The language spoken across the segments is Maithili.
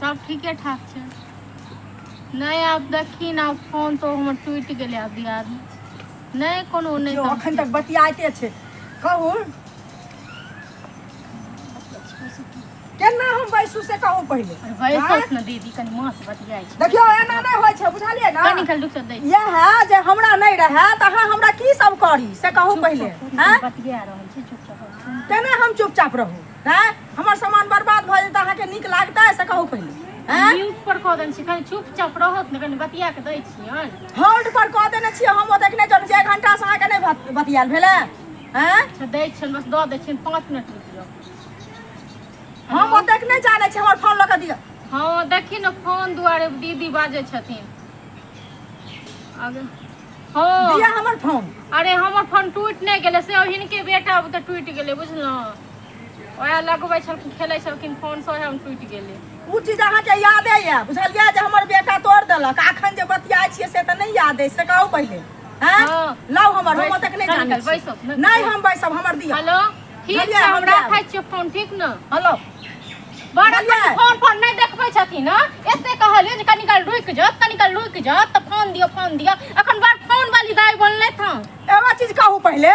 सब ठीके ठाक छै। नहि आब देखी ने, आब फोन तो हमर टूटि गेलै। आब दियाद नहि कोनो नहि देखियौ अखन तक बतियाइते छै। कहू केना हम बैसू से कहू पहिले। अरे बैसत ने दीदी, कनि माँ से बतियाइ छै। देखियौ एना नहि होइ छै, बुझलियै ने? कनि खाली रुकि दै। इएह जे हमरा नहि रहए तऽ अहाँ हमरा की सब करी से कहू पहिले। आँय? बतिया रहल छी, चुपचाप सुन। केना हम चुपचाप रहू? आँय, हमर सामान बर्बाद भऽ जेतै, अहाँके नीक लागतै से कहू पहिले? आँय, म्यूट पर कऽ देने छी, कनि चुपचाप रहत ने, कनि बतिया के दै छियनि। होल्ड पर कऽ देने छियै, हम ओतेक नहि जनै छियै। एक घंटा से अहाँके नहि बतियायल भेलै? आँय? अच्छा दै छियनि, बस दऽ दै छियनि, 5 मिनट रुकियौ। हम ओतेक नहि जानै छी, हमर फोन लऽ कऽ दिअ। हँ देखी ने, फोन दुआरे दीदी बाजै छथिन। आगे हँ दिअ हमर फोन। अरे हमर फोन टूटि नहि गेलै से हिनके बेटा तऽ टूटि गेलै, बुझलहुँ? ओएह लगबै छलखिन, खेलै छलखिन फोनसँ, ओएह टूटि गेलै। ओ चीज अहाँके यादे यऽ, बुझलियै, जे हमर बेटा तोड़ देलक। अखन जे बतियाइ छियै से तऽ नहि याद अछि, से कहू पहिले। आँय? हँ। लाउ हमर, हम बैस- ओतेक नहि कनि जानै काल छी। बैसब, नहि- नहि हम बैसब, हमर दिअ। हेलो, ठीक बुझलियै, छै, हम हम जायब। राखै छियै फोन, ठीक ने? हेलो। बड़ बुझलियै? फोन फोन नहि देखबै छथिन। हँ एते कहलियै जे कनि काल रुकि जाउ, कनि काल रुकि जाउ, तऽ फोन दियौ, फोन दियौ। अखन बड़ फोन वाली दाइ बनलथि हँ। एगो चीज कहू पहिले,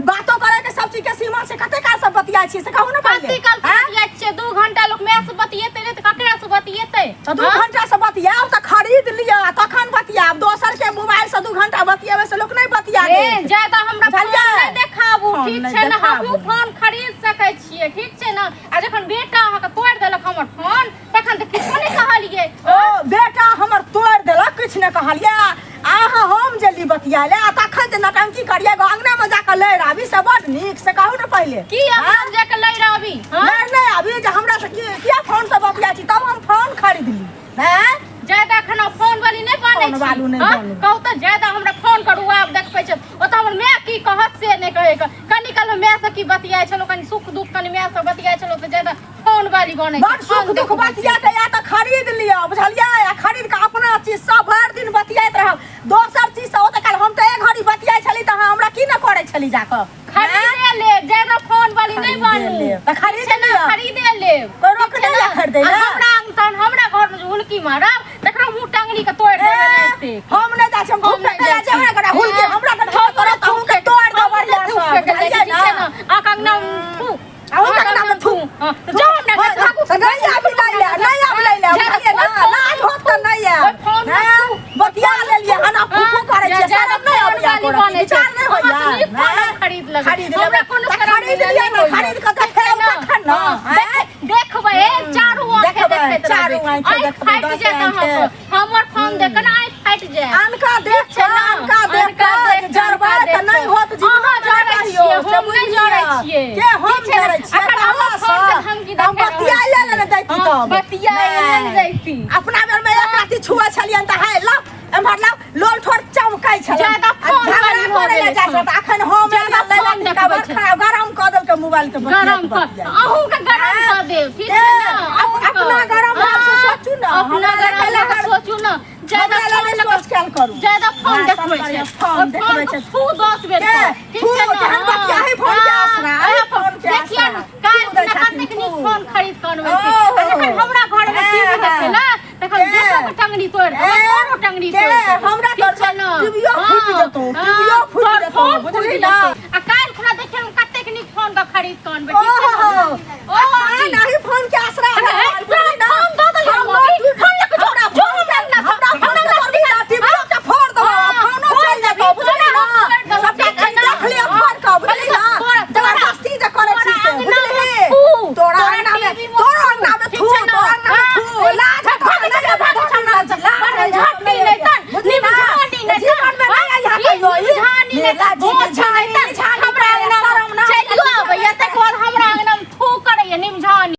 बातो करे के सब चीज के सीमा छै। कते काल सब बतियाइ छियै से कहू ने पहिले। कते काल से आँय? बतियाइ छियै? 2 घंटा लोक माय से बतियेतै नहि तऽ ककरा से बतियेतै? तऽ 2 हँ? घंटा से बतियाब तऽ खरीद लिअ आ तखन बतियाब। दोसर के मोबाइल से 2 घंटा बतियेबै से लोक नहि बतिया ए देत। ज्यादा हमरा फोन बुझलियै? नहि देखाबू, फोन ठीक नहि छै ने? देखाबू। हमहूँ फोन खरीद सकै छियै, ठीक छै ने? आ जखन बेटा अहाँके तोड़ि देलक हमर फोन, तखन तऽ किछो नहि कहलियै। ओ बेटा हमर तोड़ि देलक, किछु नहि कहलियै। अहाँ हम जे ली बतियाले आ तखन जे नटंकी करियै, एगो अंगना मे जाकऽ लड़ि आबी से बड नीक, से कहू ने पहिले। की अंगना मे जाके लड़ि आबी? हँ? लड़ि नहि आबी जे हमरा से किया फोन से बतिया छी, तब हम फोन खरीद ली। हैं? ज्यादा एखन हम फोन वाली नहि बनै फोन छी। वालू नहि हँ? बनू। कहू तऽ ज्यादा हमरा फोन करू, आब देखबै छै ओतऽ हमर माय की कहत से नहि कहै के। कनी काल माय से की बतियाइ छलहुँ, कनी सुख दुख कनी माय से बतियाइ छलहुँ तऽ ज्यादा फोन वाली बनै छै, बड सुख फोन दुख देखबै छै। बतिया के या तऽ खरीद लिअ, बुझलियै? आ खरीद के अपना चीज सब भरि दिन बतियाइत रहब, दोसर चीज से ओते काल हम तऽ एक घड़ी बतियाइ छली तऽ अहाँ हमरा की नहि करै छली जाकऽ? खरीदे लेब, ज्यादा फोन वाली नहि खरीदे बनू। लेब। तऽ खरीद ठीक छै ने? लिअ। खरीदे लेब। कोइ रोक ठीक छै नहि ने? खरीदै आ लए? हमरा तहन हमरा घर मे जे हुलकी मारब तकरा मुँह टंगरी के तोड़ि देबै एते। हम नहि जाइ छी, हम हम धूप नहि फेंकै लए जाइ छी। जेबै ने, हुलकी हमरा तऽ हम करत तऽ अहूँके तोड़ि देब बढ़िआँ थूक सँ, फेंकै जाइ बुझलियै छी, ठीक छै ने? ने? अहाँके अंगना मे थू। अहूँके अंगना मे थू। हँ, तऽ जाउ हमरा घर से, भागू। नहि आबी लै लए, नहि आबी लै लए, बुझलियै ने? लाज होत तऽ नहि ओहि आयब। फोन मे हैं? थू। बतिया लेलियै हन, आब फूफू करै छियै, ज्यादा शरम नहि फोन अबैया वाली तोरा? बनै छै। विचार नहि होइया? अहाँ से नीक फोन हम खरीद लेबै। खरीद हमरा लेबै। कोनो तऽ शरम खरीद नहि लिअ ने, होइया। खरीद कऽ तऽ ठीक छै फेर ने? तखन ने। हँ, हैं? देखबै, चारू आँखे देखबै, देखैत चारू रहबै। आँखे आँखि देखबै, फाटि दसे जायत आँखे। अहाँके। हमर फोन देख कऽ ने आँखि फाटि जायत। अनका देख छै कऽ, ने? अनका देख अनका कऽ देख जे कऽ, जरबै अनका तऽ देख नहि कऽ। होत जीवन अहाँ मे, नहि जरै कहियौ, छियै, से हम नहि बुझि जरै लिअ। छियै। के हम ठीक छै ने? जरै छियै? अखन तऽ हमर अहाँ फोन के सँ। धमकी तऽ हम देखा रहल बतियाइले छी। ने दैती हँ, तब। बतियाइले ने नहि। दैती। अपना बेर मे एक राति छुआ छलियनि तऽ हे लाउ एम्हर लाउ, लोल ठोर चमकै छलनि। ज्यादा आ फोन झगड़ा वाली भऽ करै लए गेलै जाइ छल तऽ अखन हम ज्यादा एलियै लै फोन लए देखबै कवर छै। खराब गरम कऽ देलकै मोबाइल के। बतियाइत गरम कऽ बतियाइत। अहूँके गरम कऽ देब, ठीक छै ने? अहूँके। अपना गरम भाव से सोचू ने, अपना हमरा लए गरम कैला भाव से सोचू ने। ज्यादा हमरा लए फोन नहि लऽ कऽ- सोच कैल करू। ज्यादा फोन हाँ, सब देखबै छै। करियै, फोन और देखबै फोन छै। के फू 10 बेर के? कऽ, ठीक फू, छै ने? केहन बतियाही फोन के हाँ, आसरा, हाँ, अही फोन के देखियौ आसरा। ने, काल्हि फू दै खुना छथिन, कतेक नीक फू। फोन खरीद कऽ अनबै से। ओहो। आ जखन हमरा घर मे टीवी हाँ, देखै ला, तखन के? बेटो के टंगरी तोड़ि देबै, ए, तोरो टंगरी के? तोड़ि देबै। हमरा ठीक तोड़ छै ने? टीवीओ फूटि हाँ, जेतौ, हाँ, टीवीओ फूटि तोहर जेतौ, फोन बुझली फूटि ने? जेतौ। आ काल्हि खुना देखियौ ने कतेक नीक फोन के खरीद कऽ अनबै, ठीक छै ने? ओहो। ओहो, अखन की? अही फोन के आसरा अरे, भऽ गेल, तोरा बुझली ने? फोन दऽ देलियौ हम मम्मी। नहि- फोन लऽ कऽ जो, हमरा जो फोन हमरा के- अंगना से, हमरा फोन हमरा के अंगना से तोड़बी ना, टीवीओ के फोड़ देबौ, आ हाँ, फोनो फोड़ चलि जेतौ, देबी, बुझली तोरा ना? हम फोड़ देबौ, सबटा ठीक छै कनि ने? देख लिअ फोड़ कऽ, बुझली ना? तोरा- जबरदस्ती जे करै छी से, तोरा अंगना मे बुझली? थू, तोरा तोरा अंगना मे, टीवी मे तोरा थू, अंगना मे ठीक थू, छै ने? तोरा अंगना मे थू, हाँ, लाज भाग, हेतौ तऽ नहि भाग, भाग, भाग, लाज भाग, हेतौ झटनी नहि नहि तन, बुझली ना? निमझानी नहि तन, जीवन मे नहि अइहा ई कहियो, ई निमझानी नहि तन, लाजी भोज निमझानी।